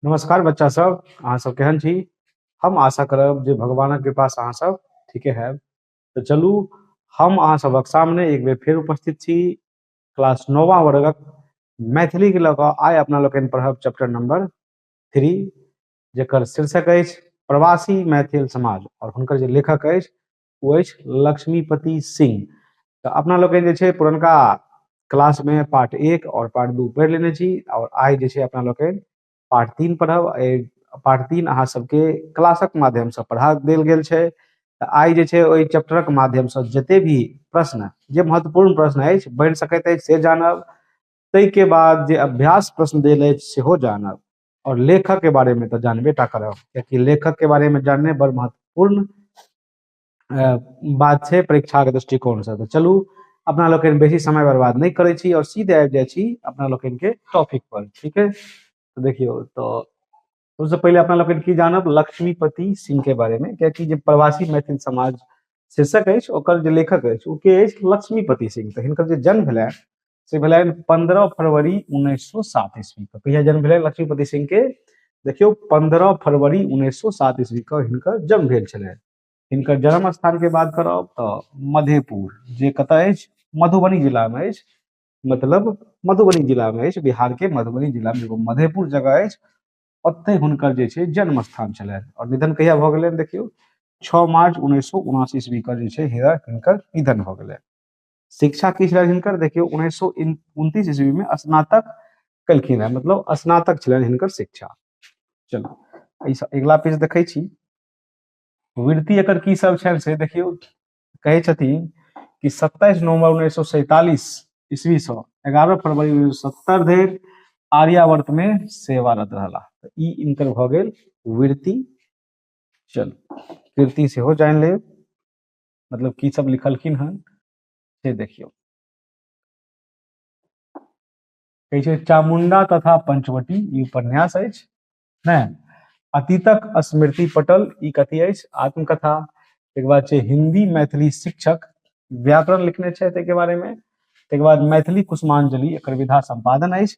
नमस्कार बच्चा सब, अहाँ सब केहन छी? हम आशा करब जे भगवानक कृपा से अहाँ सब ठीके हैब। तो चलू हम अहाँ सबक सामने एक बेर फेर उपस्थित छी क्लास 9वां वर्गक मैथिली के लऽ कऽ। आइ अपना लोकनि पढ़ब चैप्टर नंबर 3, जकर शीर्षक अछि प्रवासी मैथिल समाज, और हुनकर जे लेखक अछि ओ अछि लक्ष्मीपति सिंह। तऽ अपना लोकनि जे छै पुरनका क्लास में पार्ट 1 और पार्ट 2 पढ़ि लेने छी, और आइ जे छै अपना लोकनि पार्ट 3 पढ़ब। पार्ट 3 अहाँ सबके क्लासक माध्यम से पढ़ा देल गेल छै। तऽ आइ जे छै ओहि चैप्टरक माध्यम से जते भी प्रश्न, जे महत्वपूर्ण प्रश्न अछि बनि सकैत अछि से जानब, ताहिके बाद जे अभ्यास प्रश्न देल अछि सेहो जानब, और लेखक के बारे में तऽ जानबे टा करब, कियाकि लेखक के बारे में जानने बड़ महत्वपूर्ण बात छै परीक्षा के दृष्टिकोण से। तऽ चलू अपना लोकनि बेसी समय बर्बाद नहि करै छी और सीधे आबि जाइ छी अपना लोकनि के टॉपिक पर। ठीक है, तो देखियौ, तो सबसे पहिले अपना लोकनि की जानब लक्ष्मीपति सिंह के बारे में, कियाकि जे प्रवासी मैथिल समाज शीर्षक अछि ओकर जे लेखक अछि ओ के अछि लक्ष्मीपति सिंह। तऽ हिनकर जे जन्म भेलनि से भेलनि 15 फरवरी 1907 ईस्वी के। कहिया जन्म भेलनि लक्ष्मीपति सिंह के? देखियौ 15 फरवरी 1907 ईस्वी के हिनकर जन्म भेल छलनि। हिनकर जन्म स्थान के बात करब तऽ मधेपुर, जे कतऽ अछि मधुबनी जिला में अछि, मतलब मधुबनी जिला में अछि, बिहार के मधुबनी जिला में एगो मधेपुर जगह अछि, ओतहि हुनकर जे छै जन्म स्थान छलनि। और निधन कहिया भऽ गेलनि? देखियौ 6 मार्च 1979 ईस्वी के जे छै हिनकर निधन भऽ गेलनि। शिक्षा की छलनि हिनकर? देखियौ 1929 ईस्वी में स्नातक केलखिन हेँ, मतलब स्नातक छलनि हिनकर शिक्षा। चलू एहिसँ अगिला पेज देखै छी। वृत्ति एकर की सब छनि से देखियौ। कहै छथिन कि 27 नवंबर 1947 ईस्वी सँ 11 फरवरी 1970 धरि आर्यावर्त में सेवारत रहला। तऽ ई इनकर भऽ गेल वृत्ति। चलू कृति सेहो जानि लेब, मतलब की सब लिखलखिन हन से देखियौ। कहै छै चामुंडा तथा पंचवटी ई उपन्यास अछि ने। अतीतक स्मृति पटल ई कथी अछि? आत्मकथा। एक बाद छै हिंदी मैथिली शिक्षक व्याकरण लिखने छथि एहिके बारे में। तकर बाद मैथिली कुसुमांजलि एकर विधा संपादन अछि,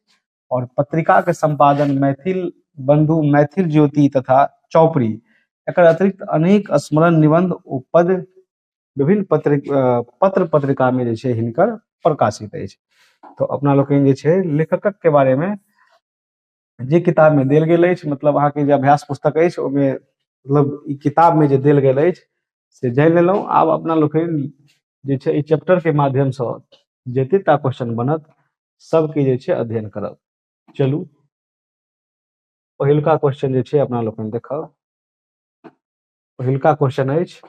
और पत्रिका के संपादन मैथिल बंधु, मैथिल ज्योति तथा चौपड़ी। एकर अतिरिक्त अनेक स्मरण निबंध ओ पद विभिन्न पत्र पत्रिका में जे छै हिनकर प्रकाशित अछि। तो अपना लोकनि जे छै लेखकक के बारे में जे किताब में देल गेल अछि, मतलब अहाँके जे अभ्यास पुस्तक अछि ओहिमे, मतलब ई किताब में जे देल गेल अछि से जानि लेलहुँ। आब अपना लोकनि जे छै ई चैप्टर के माध्यम से जतेटा क्वेश्चन बनत सबके जे छै अध्ययन करब। चलू पहिलुका क्वेश्चन जे छै अपना लोकनि देखब। पहिलुका क्वेश्चन अछि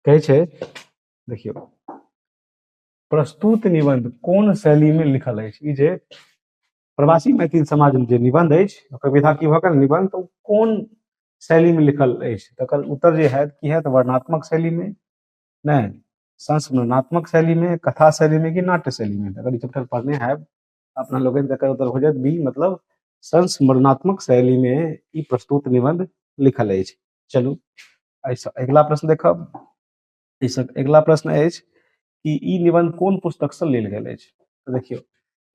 कहै छै देखियौ, प्रस्तुत निबंध कोन शैली में लिखल अछि? ई जे प्रवासी मैथिल समाज में जे निबंध अछि ओकर विधा की भऽ गेल निबंध, तऽ ओ कोन शैली में लिखल अछि? तकर उत्तर जे हैत की हैत? वर्णात्मक शैली में, नहि संस्मरणात्मक शैली में, कथा शैली में कि नाट्य शैली में? अगर ई चैप्टर पढ़ने हैब अपना लोकनि तकर उत्तर हो जायत बी, मतलब संस्मरणात्मक शैली में ई प्रस्तुत निबंध लिखल अछि। चलू एहिसँ अगिला प्रश्न देखब। एहिसँ अगिला प्रश्न अछि कि ई निबंध कोन पुस्तकसँ लेल गेल अछि? तऽ देखियौ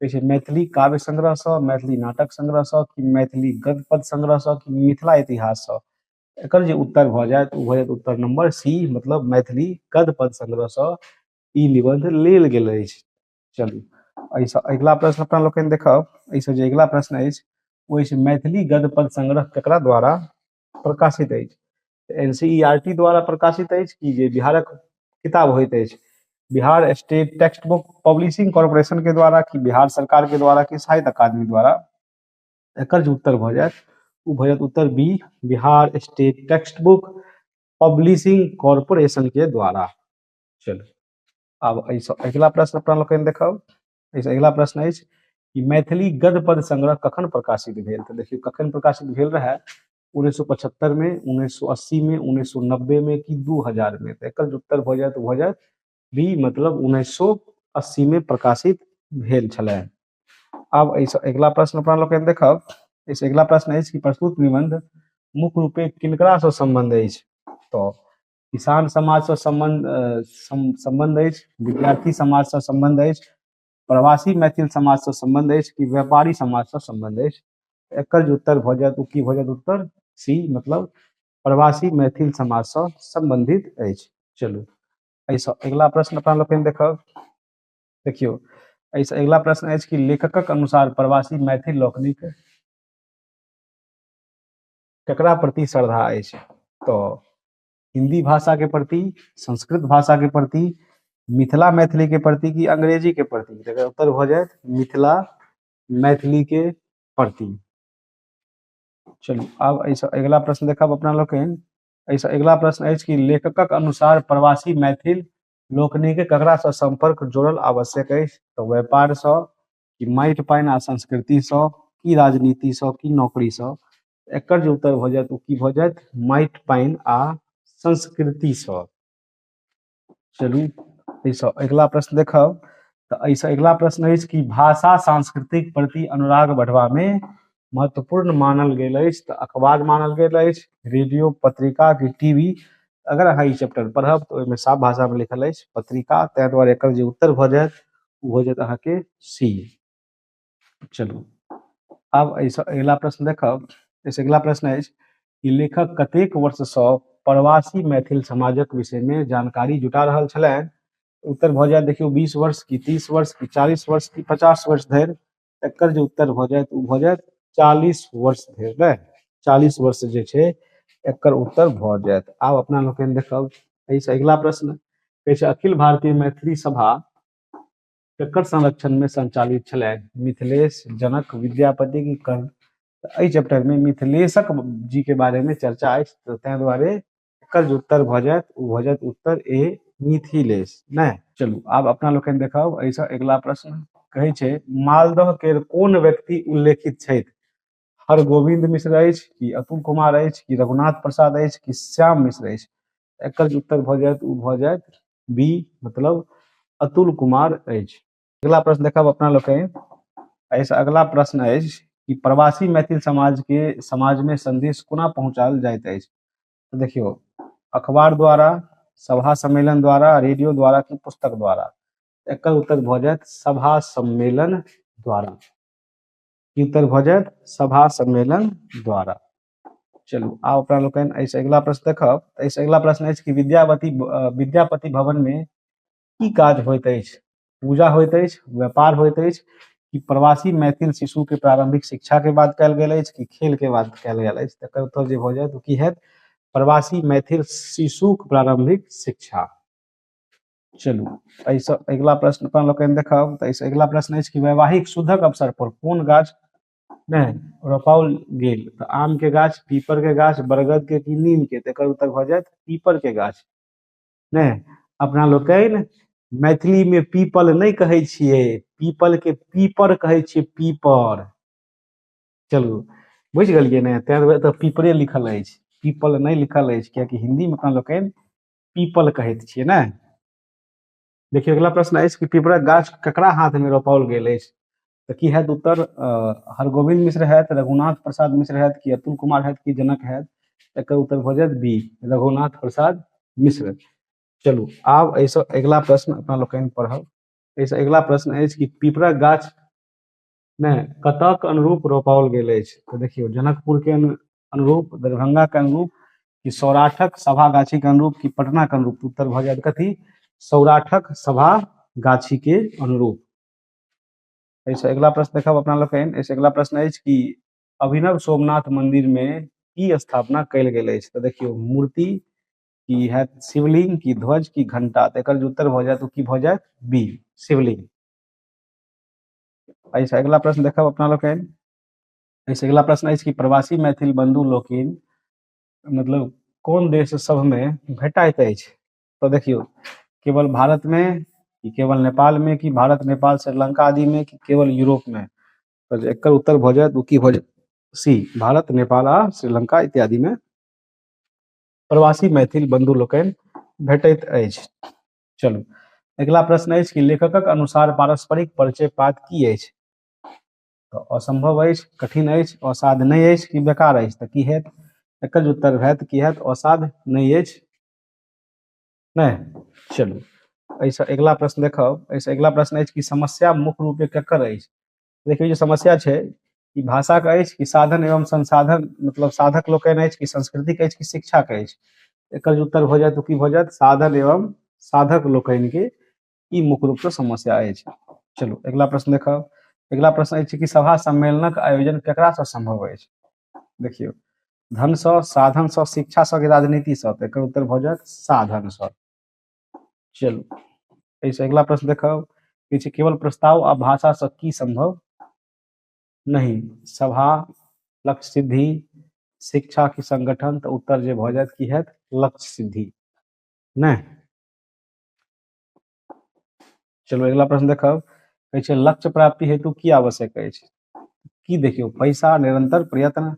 कहै छै मैथिली काव्य संग्रहसँ, मैथिली नाटक संग्रहसँ, कि मैथिली गद्य पद संग्रहसँ, कि मिथिला इतिहाससँ? एकर जे उत्तर भऽ जायत ओ भऽ जायत उत्तर नंबर सी, मतलब मैथिली गद्य पद संग्रहसँ ई निबंध लेल गेल अछि। चलू एहिसँ अगिला प्रश्न अपना लोकनि देखब। एहिसँ जे अगिला प्रश्न अछि ओ अछि मैथिली गद्य पद संग्रह ककरा द्वारा प्रकाशित अछि? NCERT द्वारा प्रकाशित अछि कि जे बिहारक किताब होइत अछि Bihar state text book publishing corporation के द्वारा, कि बिहार सरकार के द्वारा, कि साहित्य अकादमी द्वारा? एकर जे उत्तर भऽ जायत ओ भऽ जायत उत्तर B, Bihar state text book publishing corporation के द्वारा। चलू आब एहिसँ अगिला प्रश्न अपना लोकनि देखब। एहिसँ अगिला प्रश्न अछि कि मैथिली गद्य पद संग्रह कखन प्रकाशित भेल? तऽ देखियौ कखन प्रकाशित भेल रहै, 1975 में, 1980 में, 1990 में कि 2000 में? तऽ एकर जे उत्तर भऽ जायत ओ भऽ जायत बी, मतलब 1980 में प्रकाशित भेल छलै। आब एहिसँ अगिला प्रश्न अपना लोकनि देखब। एहिसँ अगिला प्रश्न अछि कि प्रस्तुत निबंध मुख्य रूपे किनकरासँ सम्बन्ध अछि? तऽ किसान समाजसँ सम्बन्ध सम्बन्ध अछि, विद्यार्थी समाजसँ सम्बन्ध अछि, प्रवासी मैथिल समाजसँ सम्बन्ध अछि कि व्यापारी समाजसँ सम्बन्ध अछि? एकर जे उत्तर भऽ जायत ओ की भऽ जायत? उत्तर सी, मतलब प्रवासी मैथिल समाजसँ सम्बन्धित अछि। चलू एहिसँ अगिला प्रश्न अपना लोकनि देखब। देखियौ एहिसँ अगिला प्रश्न अछि कि लेखकक अनुसार प्रवासी मैथिल लोकनिक ककरा प्रति श्रद्धा अछि? तऽ हिंदी भाषा के प्रति, संस्कृत भाषा के प्रति, मिथिला मैथिली के प्रति कि अंग्रेजी के प्रति? तकर उत्तर भऽ जायत मिथिला मैथिली के प्रति। चलू आब एहिसँ अगिला प्रश्न देखब अपना लोकनि। एहिसँ अगिला प्रश्न अछि कि लेखकक अनुसार प्रवासी मैथिल लोकनिके ककरासँ सम्पर्क जोड़ल आवश्यक अछि? तऽ व्यापारसँ कि माटि पानि आ संस्कृतिसँ कि राजनीतिसँ कि नौकरीसँ? एकर जे उत्तर भऽ जायत ओ की भऽ जायत? माटि पानि आ संस्कृतिसँ। चलू एहिसँ अगिला प्रश्न देखब। तऽ एहिसँ अगिला प्रश्न अछि कि भाषा सांस्कृतिक प्रति अनुराग बढ़बामे महत्वपूर्ण मानल गेल अछि? तऽ अखबार मानल गेल अछि, रेडियो, पत्रिका कि टीवी? अगर अहाँ ई चैप्टर पढ़ब तऽ ओहिमे साफ भाषामे लिखल अछि पत्रिका, ताहि दुआरे एकर जे उत्तर भऽ जायत ओ भऽ जायत अहाँके सी। चलू आब एहिसँ अगिला प्रश्न देखब। एहिसँ अगिला प्रश्न अछि कि लेखक कतेक वर्षसँ प्रवासी मैथिल समाजक विषयमे जानकारी जुटा रहल छलनि? उत्तर भऽ जायत देखियौ 20 वर्ष कि 30 वर्ष कि 40 वर्ष कि 50 वर्ष धरि। एकर जे उत्तर भऽ जायत ओ भऽ जायत 40 वर्ष धरि, ने 40 वर्ष जे छै एकर उत्तर भऽ जायत। आब अपना लोकनि देखब एहिसँ अगिला प्रश्न कहै छै अखिल भारतीय मैथिली सभा ककर संरक्षण में संचालित छलै? मिथिलेश, जनक, विद्यापति की कर्ण? तऽ एहि चैप्टर में मिथिलेशक जी के बारे में चर्चा अछि, तऽ ताहि दुआरे एकर जे उत्तर भऽ जायत ओ भऽ जायत उत्तर ए, मिथिलेश। नहि चलू आब अपना लोकनि देखब एहिसँ अगिला प्रश्न कहै छै मालदह केर कोन व्यक्ति उल्लेखित छथि? हरगोविंद मिश्र अछि कि अतुल कुमार अछि कि रघुनाथ प्रसाद अछि कि श्याम मिश्र अछि? एकर जे उत्तर भऽ जायत ओ भऽ जायत बी, मतलब अतुल कुमार अछि। अगिला प्रश्न देखब अपना लोकनि। एहिसँ अगिला प्रश्न अछि कि प्रवासी मैथिल समाज के समाज में संदेश कोना पहुँचाओल जाइत अछि? तऽ देखियौ अखबार द्वारा, सभा सम्मेलन द्वारा, रेडियो द्वारा कि पुस्तक द्वारा? एकर उत्तर भऽ जायत सभा सम्मेलन द्वारा। की उत्तर भऽ जायत? सभा सम्मेलन द्वारा। चलू आब अपना लोकनि एहिसँ अगिला प्रश्न देखब। एहिसँ अगिला प्रश्न अछि कि विद्यावती विद्यापति भवन में की काज होइत अछि? पूजा होइत अछि, व्यापार होइत अछि कि प्रवासी मैथिल शिशु के प्रारंभिक शिक्षा के बात कयल गेल अछि कि खेल के बात कयल गेल अछि? तकर उत्तर जे भऽ जायत ओ की हैत? प्रवासी मैथिल शिशुक प्रारंभिक शिक्षा। चलू एहिसँ अगिला प्रश्न अपन लोकनि देखब। तऽ एहिसँ अगिला प्रश्न अछि कि वैवाहिक शुद्धक अवसर पर कोन गाछ नहि रोपाओल गेल? तऽ आम के गाछ, पीपर के गाछ, बरगद के कि नीम के? तऽ एकर उत्तर भऽ जायत पीपर के गाछ। नहि अपना लोकनि मैथिली में पीपल नहि कहै छियै, पीपल के पीपर कहै छियै, पीपर। चलू बुझि गेलियै ने, ताहि दुआरे तऽ पीपरे लिखल अछि, पीपल नहि लिखल अछि, कियाकि हिंदी में अपना लोकनि पीपल कहैत छियै ने। देखियौ अगिला प्रश्न अछि कि पीपरक गाछ ककरा हाथ में रोपाओल गेल अछि? तऽ की हैत उत्तर? हरगोविंद मिश्र हैत, रघुनाथ प्रसाद मिश्र हैत कि अतुल कुमार हैत कि जनक हैत? एकर उत्तर भऽ जायत बी, रघुनाथ प्रसाद मिश्र। चलू आब एहिसँ अगिला प्रश्न अपना लोकनि पढ़ब। एहिसँ अगिला प्रश्न अछि कि पीपरक गाछ नहि कतऽ के अनुरूप रोपाओल गेल अछि? तऽ देखियौ जनकपुर के अनुरूप, दरभंगा के अनुरूप कि सौराठक सभा गाछी के अनुरूप कि पटना के अनुरूप? उत्तर भऽ जायत कथी? सौराठक सभा गाछी के अनुरूप। एहिसँ अगिला प्रश्न देखब अपना लोकनि। एहिसँ अगिला प्रश्न अछि कि अभिनव सोमनाथ मंदिर में की स्थापना कयल गेल अछि? तऽ देखियौ मूर्ति की हैत, शिवलिंग की ध्वज की घंटा? तऽ एकर जे उत्तर भऽ जायत ओ की भऽ जायत? बी, शिवलिंग। एहिसँ अगिला प्रश्न देखब अपना लोकनि। एहिसँ अगिला प्रश्न अछि कि प्रवासी मैथिल बंधु लोकनि मतलब कोन देश सभमे भेटाइत अछि? तऽ देखियौ केवल भारत में कि केवल नेपाल में कि भारत, नेपाल, श्रीलंका आदि में कि केवल यूरोप में? तऽ एकर उत्तर भऽ जायत ओ की भऽ जायत? सी, भारत, नेपाल आ श्रीलंका इत्यादि में प्रवासी मैथिल बंधु लोकनि भेटैत अछि। चलू अगिला प्रश्न अछि कि लेखकक अनुसार पारस्परिक परिचय पात की अछि? तऽ असंभव अछि, कठिन अछि, असाध्य नहि अछि कि बेकार अछि? तऽ की हैत एकर जे उत्तर हैत? की हैत? असाध्य नहि अछि। नहि। चलू एहिसँ अगिला प्रश्न देखब। एहिसँ अगिला प्रश्न अछि कि समस्या मुख्य रूपे ककर अछि। देखियौ जे समस्या छै ई भाषाके अछि कि साधन एवं संसाधन, मतलब साधक लोकनि अछि कि संस्कृतिक अछि कि शिक्षाके अछि। एकर जे उत्तर भऽ जायत ओ की भऽ जायत, साधन एवं साधक लोकनि के ई मुख्य रूपसँ समस्या अछि। चलू अगिला प्रश्न देखब। अगिला प्रश्न अछि कि सभा सम्मेलनक आयोजन केकरासँ संभव अछि। देखियौ धनसँ, साधनसँ, शिक्षासँ कि राजनीतिसँ, तऽ एकर उत्तर भऽ जायत साधनसँ। चलू एहिसँ अगिला प्रश्न देखब कि छै केवल प्रस्ताव आ भाषासँ की संभव नहि, सभा, लक्ष्य सिद्धि, शिक्षा की संगठन, तऽ उत्तर जे भऽ जायत की हैत, लक्ष्य सिद्धि। नहि। चलू अगिला प्रश्न देखब। कहै छै लक्ष्य प्राप्ति हेतु की आवश्यक अछि। की देखियौ पैसा, निरंतर प्रयत्न,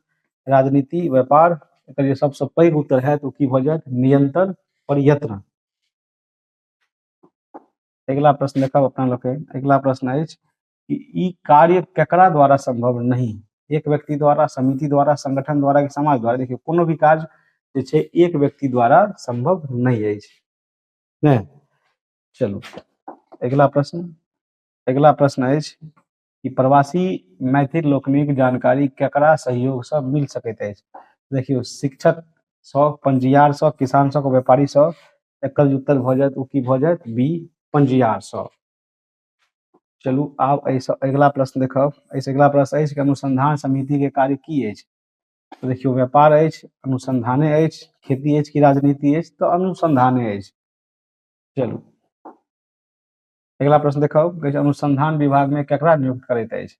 राजनीति, व्यापार, एकर जे सबसँ पैघ उत्तर हैत ओ की भऽ जायत, निरंतर प्रयत्न। अगिला प्रश्न देखब अपना लोकनि। अगिला प्रश्न अछि कि ई कार्य केकरा द्वारा संभव नहि, एक व्यक्ति द्वारा, समिति द्वारा, संगठन द्वारा कि समाज द्वारा। देखियौ कोनो भी कार्य जे छै एक व्यक्ति द्वारा संभव नहि अछि। नहि। चलू अगिला प्रश्न। अगिला प्रश्न अछि कि प्रवासी मैथिल लोकनिक जानकारी केकरा सहयोगसँ मिल सकैत अछि। देखियौ शिक्षक सँ, पंजियार सँ, किसान सँ, व्यापारी सँ, एकर जे उत्तर भऽ जायत ओ की भऽ जायत, बी पंजियार सँ। चलू आब एहिसँ अगिला प्रश्न देखब। एहिसँ अगिला प्रश्न अछि कि अनुसंधान समिति के कार्य की अछि। तऽ देखियौ व्यापार अछि, अनुसंधाने अछि, खेती अछि कि राजनीति अछि, तऽ अनुसंधाने अछि। चलू अगिला प्रश्न देखब। कहै छै अनुसंधान विभाग में केकरा नियुक्त करैत अछि,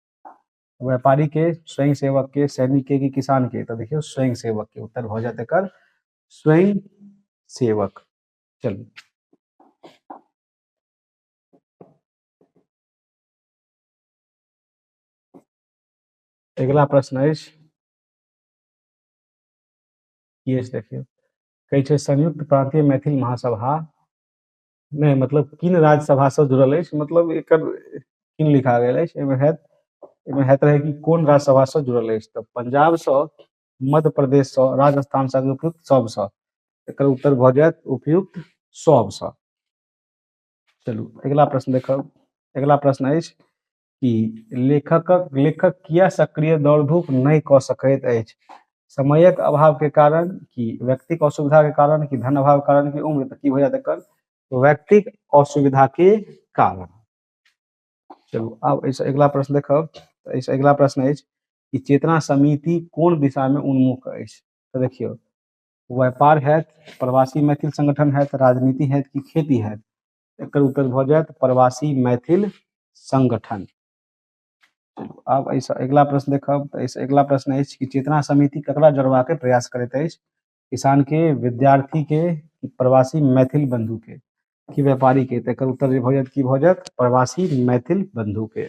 व्यापारी के, स्वयं सेवक के, सैनिक के कि किसान के। तऽ देखियौ स्वयं सेवक के उत्तर भऽ जायत एकर स्वयं सेवक। चलू अगिला प्रश्न अछि की अछि, देखियौ कहै छै संयुक्त प्रांतीय मैथिल महासभा नहि, मतलब किन राज्यसभासँ जुड़ल अछि, मतलब एकर किन लिखा गेल अछि। एहिमे हैत रहै कि कोन राज्यसभासँ जुड़ल अछि, तऽ पंजाबसँ, मध्य प्रदेशसँ, राजस्थानसँ, उपयुक्त सबसँ। एकर उत्तर भऽ जायत उपयुक्त सबसँ। चलू अगिला प्रश्न देखब। अगिला प्रश्न अछि कि लेखक किया सक्रिय दौड़ धूप नहि कऽ सकैत अछि, समयक अभाव के कारण कि व्यक्तिक असुविधा के कारण कि धन अभाव के कारण कि उम्र, तऽ की भऽ जायत एकर, व्यक्तिक असुविधा के कारण। चलू आब एहिसँ अगिला प्रश्न देखब। तऽ एहिसँ अगिला प्रश्न अछि कि चेतना समिति कोन दिशा में उन्मुख अछि। तऽ देखियौ व्यापार हैत, प्रवासी मैथिल संगठन हैत, राजनीति हैत कि खेती हैत, एकर उत्तर भऽ जायत प्रवासी मैथिल संगठन। चलू आब एहिसँ अगिला प्रश्न देखब। तऽ एहिसँ अगिला प्रश्न अछि कि चेतना समिति ककरा जोड़बाक प्रयास करैत अछि, किसान के, विद्यार्थी के, प्रवासी मैथिल बंधु के कि व्यापारी के। तऽ एकर उत्तर जे भऽ जायत की भऽ जायत, प्रवासी मैथिल बंधु के।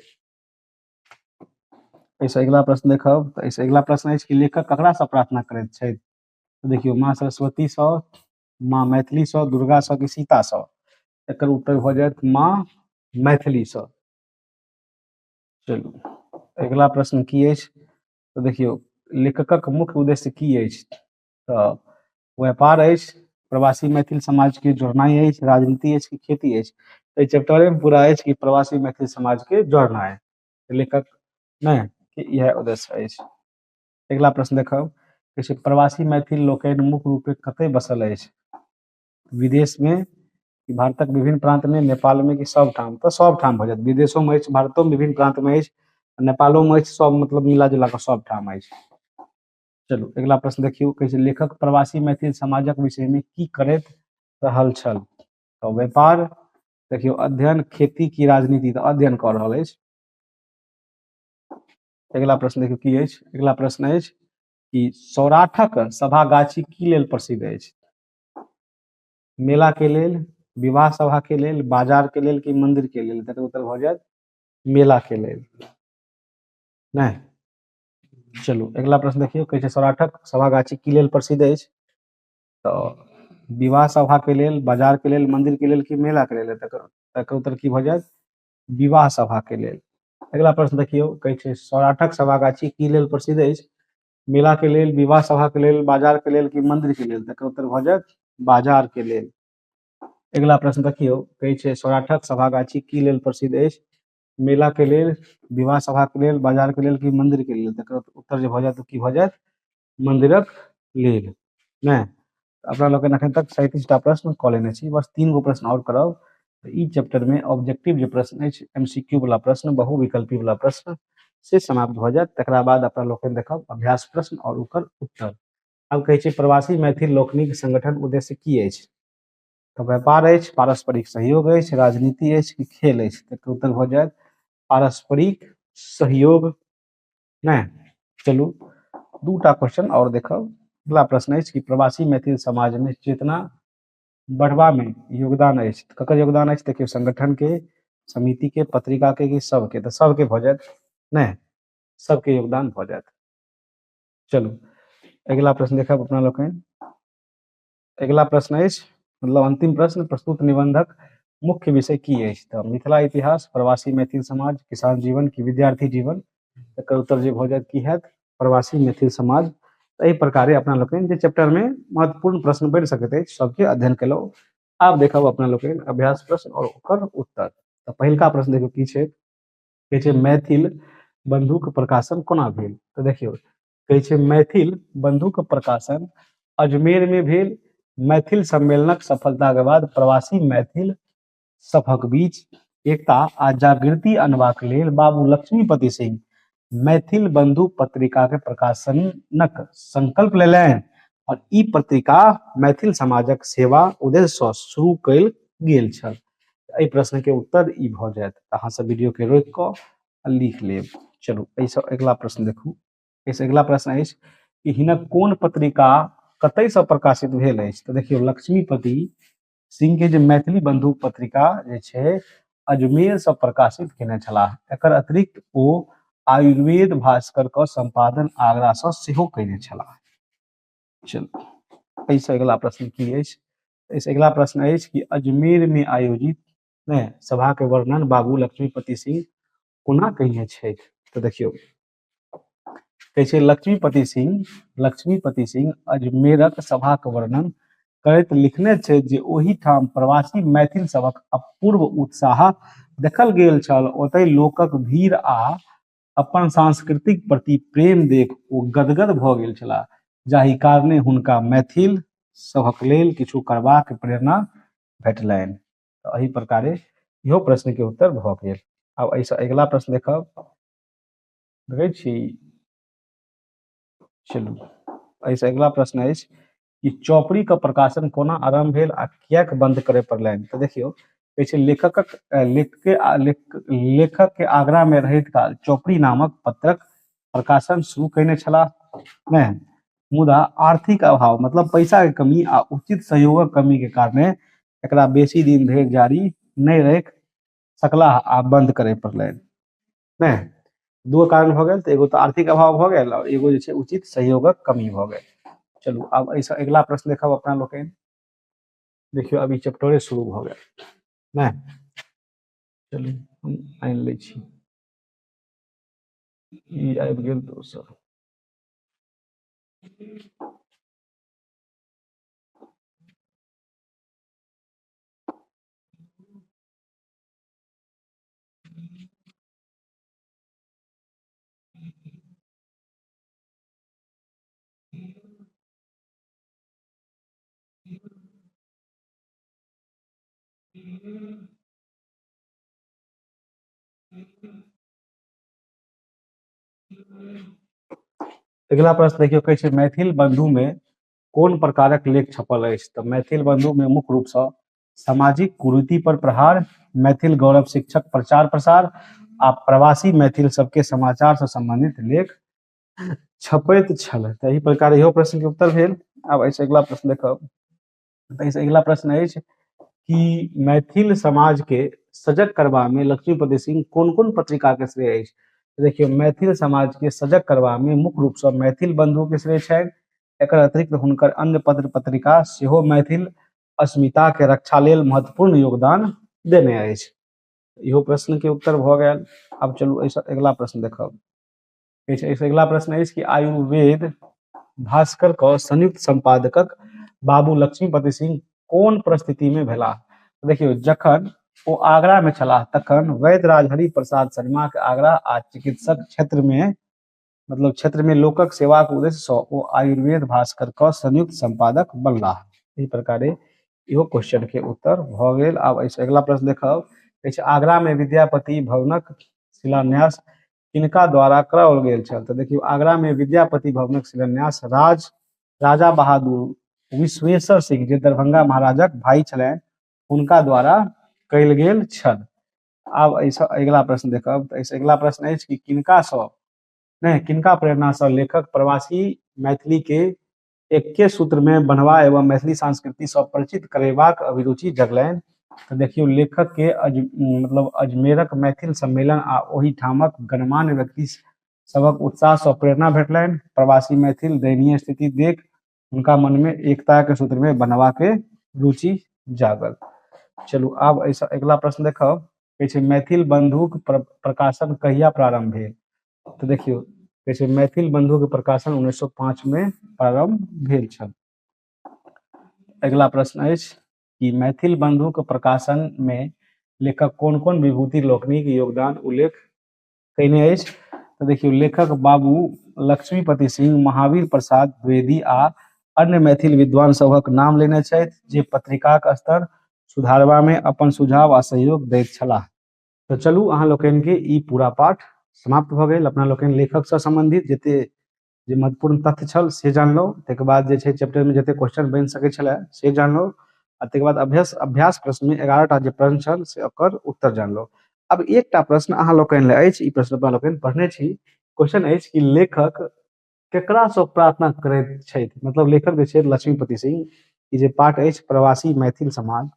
एहिसँ अगिला प्रश्न देखब। तऽ एहिसँ अगिला प्रश्न अछि कि लेखक ककरासँ प्रार्थना करैत छथि। तऽ देखियौ माँ सरस्वतीसँ, माँ मैथिलीसँ, दुर्गासँ कि सीतासँ। एकर उत्तर भऽ जायत माँ मैथिलीसँ। चलू अगिला प्रश्न की अछि। तऽ देखियौ लेखकक मुख्य उद्देश्य की अछि। तऽ व्यापार अछि, प्रवासी मैथिल समाज के जोड़नाइ अछि, राजनीति अछि कि खेती अछि। एहि चैप्टरे में पूरा अछि कि प्रवासी मैथिल समाज के जोड़नाइ, लेखक नहि कि इएह उद्देश्य अछि। अगिला प्रश्न देखब। कहै छै प्रवासी मैथिल लोकनि मुख्य रूपे कतय बसल अछि, विदेश में कि भारतक विभिन्न प्रांत में, नेपाल में कि सब ठाम। तऽ सब ठाम भऽ जायत, विदेशो में अछि, भारतो में विभिन्न प्रांत में अछि, नेपालो में अछि, सब मतलब मिला जुला कऽ सब ठाम अछि। चलू अगिला प्रश्न देखियौ। कहै छै लेखक प्रवासी मैथिल समाजक विषय में की करैत रहल छल। तऽ व्यापार, देखियौ अध्ययन, खेती की राजनीति, तऽ अध्ययन कऽ रहल अछि। अगिला प्रश्न देखियौ की अछि। अगिला प्रश्न अछि कि सौराठक सभागाछी की लेल प्रसिद्ध अछि, मेला के लेल, विवाह सभा के लेल, बाजार के लेल कि मंदिर के लेल। तकर उत्तर भऽ जायत मेला के लेल। नहि। चलू अगिला प्रश्न देखियौ। कहै छै सौराठक सभागाछी की लेल प्रसिद्ध अछि। तऽ विवाह सभा के लेल, बाजार के लेल, मंदिर के लेल कि मेला के लेल। तकर उत्तर की भऽ जायत, विवाह सभा के लेल। अगिला प्रश्न देखियौ। कहै छै सौराठक सभागाछी की लेल प्रसिद्ध अछि, मेला के लेल, विवाह सभा के लेल, बाजार के लेल कि मंदिर के लेल। तकर उत्तर भऽ जायत बाजार के लेल। अगिला प्रश्न देखियौ, कहै छै सौराठक सभागाछी की लेल प्रसिद्ध अछि? मेला के लेल, विवाह सभा के लेल, बाजार के लेल कि मंदिर के लेल? तकर उत्तर जे भऽ जायत की भऽ जायत? मंदिरक लेल। नहि, अपना लोकनि एखन तक 37टा प्रश्न कऽ लेने छी, बस 3 गो प्रश्न आओर करब तऽ ई चैप्टर में ऑब्जेक्टिव जे प्रश्न अछि, एमसीक्यू वाला प्रश्न, बहुविकल्पी वाला प्रश्न से समाप्त भऽ जायत। तकरा बाद अपना लोकनि देखब अभ्यास प्रश्न आओर ओकर उत्तर। आब कहै छै प्रवासी मैथिल लोकनिक संगठन उद्देश्य की अछि? तऽ व्यापार अछि, पारस्परिक सहयोग अछि, राजनीति अछि कि खेल अछि? तकर उत्तर भऽ जायत पारस्परिक सहयोग। नहि, चलू 2टा क्वेश्चन आओर देखब। अगला प्रश्न अछि कि प्रवासी मैथिल समाज में चेतना बढ़बा में योगदान अछि, ककर योगदान अछि? देखियौ संगठन के, समिति के, पत्रिका के कि सबके? तऽ सबके भऽ जायत। नहि, सबके योगदान भऽ जायत। चलू अगिला प्रश्न देखब अपना लोकनि। अगिला प्रश्न अछि, मतलब अंतिम प्रश्न, प्रस्तुत निबंधक मुख्य विषय की अछि? तऽ मिथिला इतिहास, प्रवासी मैथिल समाज, किसान जीवन कि विद्यार्थी जीवन? तकर उत्तर जे भऽ जायत की हैत? प्रवासी मैथिल समाज। एहि प्रकारे अपना लोकनि जे चैप्टर में महत्वपूर्ण प्रश्न बनि सकैत अछि सबके अध्ययन केलहुँ। आब देखब अपना लोकनि अभ्यास प्रश्न और ओकर उत्तर। तऽ पहिलका प्रश्न देखियौ की छै, कहै छै मैथिल बंधुक प्रकाशन कोना भेल? तऽ देखियौ कहै छै मैथिल बंधुक प्रकाशन अजमेर में भेल। मैथिल सम्मेलनक सफलता के बाद प्रवासी मैथिल सभक बीच एकता आ जागृति अनबाक लेल बाबू लक्ष्मीपति सिंह मैथिल बंधु पत्रिका के प्रकाशनक संकल्प लेलनि और ई पत्रिका मैथिल समाजक सेवा उद्देश्य सँ शुरू कयल गेल छल। एहि प्रश्न के उत्तर ई भऽ जायत। अहाँ सब वीडियो के रोकि कऽ लिख लेब। चलू एहिसँ अगिला प्रश्न देखू। एहिसँ अगिला प्रश्न अछि कि हिनक कोन पत्रिका कतयसँ प्रकाशित भेल अछि? तऽ देखियौ लक्ष्मीपति सिंह के जे मैथिली बंधु पत्रिका जे छै अजमेर से प्रकाशित केने छलाह। एकर अतिरिक्त ओ आयुर्वेद भास्कर के संपादन आगरा से सेहो केने छलाह। चलू एहिसँ अगिला प्रश्न की अछि? एहिसँ अगिला प्रश्न अछि कि अजमेर में आयोजित सभा के वर्णन बाबू लक्ष्मीपति सिंह कोना कयने छथि? तऽ देखियौ कहै छै लक्ष्मीपति सिंह अजमेरक सभाक वर्णन करैत लिखने छै जे ओहिठाम प्रवासी मैथिल सभक अपूर्व उत्साह देखल गेल छल। ओतय लोकक भीड़ आ अपन सांस्कृतिक प्रति प्रेम देख ओ गदगद भऽ गेल छलाह, जाहि कारणे हुनका मैथिल सभक लेल किछु करबाक प्रेरणा भेटलनि। तऽ एहि प्रकारे इहो प्रश्न के उत्तर भऽ गेल। आब एहिसँ अगिला प्रश्न देखब। देखै छी, चलू एहिसँ अगिला प्रश्न अछि कि चौपड़ी के प्रकाशन कोना आरंभ भेल आ किएक बंद करय पड़लनि? तऽ देखियौ कहै छै लेखक के आगरा में रहैत काल चौपड़ी नामक पत्रक प्रकाशन शुरू कयने छलाह। नहि, मुदा आर्थिक अभाव मतलब पैसा के कमी आ उचित सहयोगक कमी के कारणे एकरा बेसी दिन धरि जारी नहि राखि सकलाह आ बंद करय पड़लनि। नहि, दू कारण भऽ गेल, तऽ एगो तऽ आर्थिक अभाव भऽ गेल और एगो जे छै उचित सहयोगक कमी भऽ गेल। चलू आब एहिसँ अगिला प्रश्न देखब अपना लोकनि। देखियौ अब ई चैप्टरे शुरू भऽ गेल। नहि, चलू हम आनि लै छी, ई आबि गेल दोसर। अगिला प्रश्न देखियौ कहै छै मैथिल बंधु में कोन प्रकारक लेख छपल अछि? तऽ मैथिल बंधु में मुख्य रूप सँ सामाजिक कुरीति पर प्रहार, मैथिल गौरव शिक्षक प्रचार प्रसार आ प्रवासी मैथिल सबके समाचार से संबंधित लेख छपैत छल। तऽ एहि प्रकार इहो प्रश्न के उत्तर भेल। आब एहिसँ अगिला प्रश्न देखब। तऽ एहिसँ अगिला प्रश्न अछि कि मैथिल समाज के सजग करबा में लक्ष्मीपति सिंह कोन कोन पत्रिका के श्रेय अछि? देखियौ मैथिल समाज के सजग करबा में मुख्य रूप सँ मैथिल बंधु के श्रेय छनि। एकर अतिरिक्त हुनकर अन्य पत्र पत्रिका सेहो मैथिल अस्मिता के रक्षा लेल महत्वपूर्ण योगदान देने अछि। इहो प्रश्न के उत्तर भऽ गेल। आब चलू एहिसँ अगिला प्रश्न देखब। एहिसँ अगिला प्रश्न अछि कि आयुर्वेद भास्कर के संयुक्त संपादकक बाबू लक्ष्मीपति सिंह कोन परिस्थिति में भेलाह? देखियौ, जखन ओ आगरा में छलाह तखन वैद्यराज हरि प्रसाद शर्मा के आगरा आ चिकित्सक क्षेत्र में मतलब क्षेत्र में लोकक सेवाक उद्देश्य सँ ओ आयुर्वेद भास्कर क संयुक्त संपादक बनलाह। एहि प्रकारे इहो क्वेश्चन के उत्तर भऽ गेल। आब एहिसँ अगिला प्रश्न देखब। कहै छै आगरा में विद्यापति भवनक शिलान्यास किनका द्वारा कराओल गेल छल? तऽ देखियौ, आगरा में विद्यापति भवनक शिलान्यास राजा बहादुर विश्वेश्वर सिंह, जे दरभंगा महाराजक भाई छलनि, हुनका द्वारा कयल गेल छल। आब एहिसँ अगिला प्रश्न देखब। तऽ एहिसँ अगिला प्रश्न अछि कि किनकासँ नहि किनका प्रेरणासँ लेखक प्रवासी मैथिली के एके सूत्र में बन्हवा एवं मैथिली संस्कृति सँ परिचित करेबाक अभिरुचि जगलनि? तऽ देखियौ, लेखक के मतलब अजमेरक मैथिल सम्मेलन आ ओहिठामक गणमान्य व्यक्ति सभक उत्साह सँ प्रेरणा भेटलनि। प्रवासी मैथिल दयनीय स्थिति देख हुनका मन में एकता के सूत्र में बन्हवा के रुचि जागल। चलू, आब एहिसँ अगिला प्रश्न देखब। कहै छै मैथिल बंधुक प्रकाशन कहिया प्रारंभ भेल? तऽ देखियौ, कहै छै मैथिल बंधु के प्रकाशन 1905 में प्रारंभ भेल छल। अगिला प्रश्न अछि कि मैथिल बंधु के प्रकाशन में लेखक कोन कोन विभूति लोकनिक योगदान उल्लेख कयने अछि? तऽ देखियौ, लेखक बाबू लक्ष्मीपति सिंह, महावीर प्रसाद द्विवेदी आ अन्य मैथिल विद्वान सभक नाम लेने छथि, जे पत्रिकाक स्तर सुधारबा में अपन सुझाव आ सहयोग दैत छलाह। तऽ चलू, अहाँ लोकनि के ई पूरा पाठ समाप्त भऽ गेल। अपना लोकनि लेखकसँ सम्बन्धित जते जे महत्वपूर्ण तथ्य छल से जानलहुँ। ताहिके बाद जे छै चैप्टरमे जते क्वेश्चन बनि सकै छलै से जानलहुँ आ ताहिके बाद अभ्यास अभ्यास प्रश्नमे 11टा जे प्रश्न छल से ओकर उत्तर जानलहुँ। आब एकटा प्रश्न अहाँ लोकनि लए अछि। ई प्रश्न अपना लोकनि पढ़ने छी। क्वेश्चन अछि कि लेखक केकरासँ प्रार्थना करैत छथि? मतलब लेखक जे छै लक्ष्मीपति सिंह, ई जे पाठ अछि प्रवासी मैथिल समाज,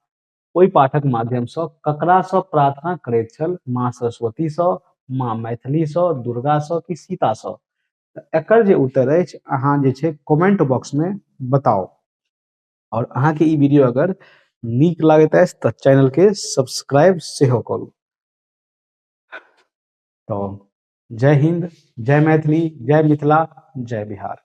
ओहि पाठक माध्यमसँ ककरासँ प्रार्थना करैत छल? माँ सरस्वतीसँ, माँ मैथिलीसँ, दुर्गासँ कि सीतासँ? तऽ एकर जे उत्तर अछि अहाँ जे छै कमेंट बॉक्समे बताउ। आओर अहाँके ई वीडियो अगर नीक लागैत अछि तऽ चैनलके सब्सक्राइब सेहो करू। तऽ जय हिंद, जय मैथिली, जय मिथिला, जय बिहार।